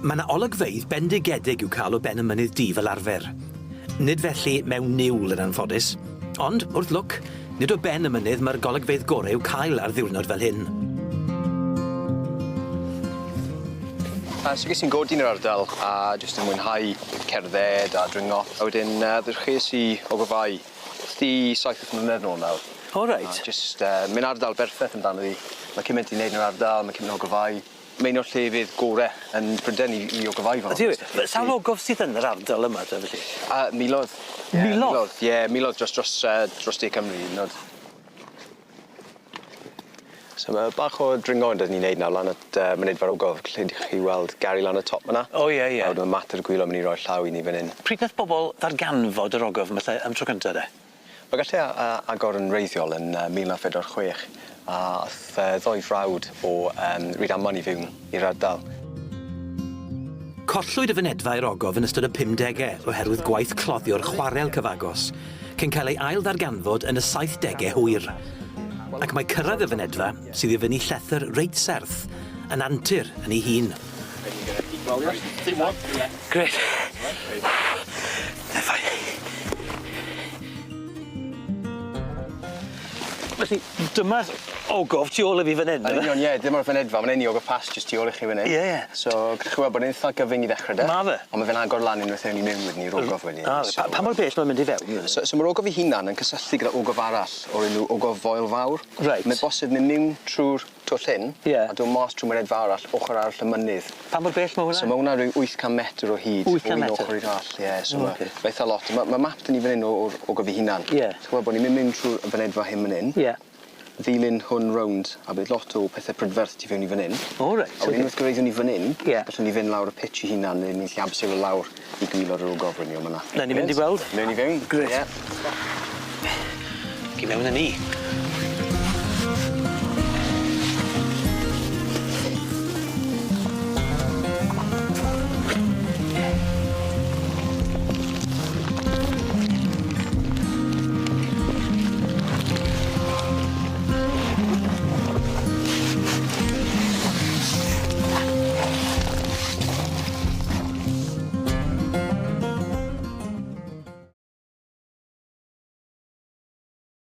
Mae 'na olygfeydd bendigedig i'w cael o ben y Mynydd Du fel arfer. Nid felly mewn niwl yn anffodus. Ond, wrth lwc, nid o ben y mynydd mae'r golygfeydd gore i'w cael ar ddiwrnod fel hyn. A so ges i'n godi yn yr ardal a jyst yn mwynhau cerdded a dringo a wedyn yy ddechreues i ogofáu 'di saith wyth mlynedd nôl nawr. O reit. A jyst yy mae'n ardal berffeth amdano ddi. Ma' cyment i neud yn yr ardal, ma' cyment o ogofáu. Mae'n un o'r llefydd gore yn Pryden i i ogofáu fo. Ydi wir? Sawl ogof sydd yn yr ardal yma te felly? Yy milodd. Ie Milodd? Ie milodd dros dros yy dros De Cymru hyd yn o'd. So ma' bach o dringo 'dyn ni neud nawr lan at yy mynedfa'r ogof lle 'dych chi weld gaer lan y top myna. O ie ie. A wedyn ma' mat ar y gwilod myn' i roi llaw i ni fyn 'yn. Pryd nath bobol ddarganfod yr ogof 'my 'lly am tro cynta de? Ma' gallu a- a- agor yn wreiddiol yn yy 1946 a ath yy ddoi frawd o yym Rydaman i fewn i'r ardal. Collwyd y fynedfa i'r ogof yn ystod y pumdege oherwydd gwaith cloddio'r chwarel cyfagos, cyn cael ei ail-ddarganfod yn y saithdege hwyr. Ac mae cyrraedd y fynedfa, sydd i fyny llethr reit serth, yn antur yn ei hun. Grêt. Felly dyma'r ogof tu ôl i fi fyn 'yn yfe? Yn union ie dyma'r fynedfa ma'n un i Ogof Pass jyst tu ôl i chi fyn 'yn. Ie ie. So gallwch chi weld bod e'n itha gyfyng i ddechre 'dy. Ma' fe? On' ma' fe'n agor lan unwaith ewn ni mewn wedyn i'r ogof wedyn. A pa pa mor bell ma'n mynd i fewn? So so ma'r ogof 'i hunan yn cysylltu gyda ogof arall o'r enw Ogof Foel Fawr. Reit. Mae'n bosib myn' miwn trw'r twll hyn. Ie. A do' mas trw mynedfa arall ochor arall y mynydd. Pa mor bell ma' hwnna? So ma' wnna ryw 800 metr o hyd. 800 metr? O un ochor i'r llall ie so ma'... O ocê. ma' itha lot. Ma' ma' map 'dyn ni fyn 'yn o o'r ogof 'i hunan. Ie. Ti'n gweld bo' ni'n myn' miwn trw'r y fynedfa hyn myn 'yn. Ie. Ddilyn hwn rownd a bydd lot o pethe prydferth tu fewn i fyn 'yn. O reit A wedyn unwaith gyraeddwn ni fyn 'yn... Ie. ...gallwn ni fyn' lawr y pitch 'i hunan ne' ni'n 'llu abseilo lawr i gwilod yr ogof rili o myn 'na. Newn ni fynd i weld? Newn ni fynd. Grêt. Ie. Ac i mewn â ni.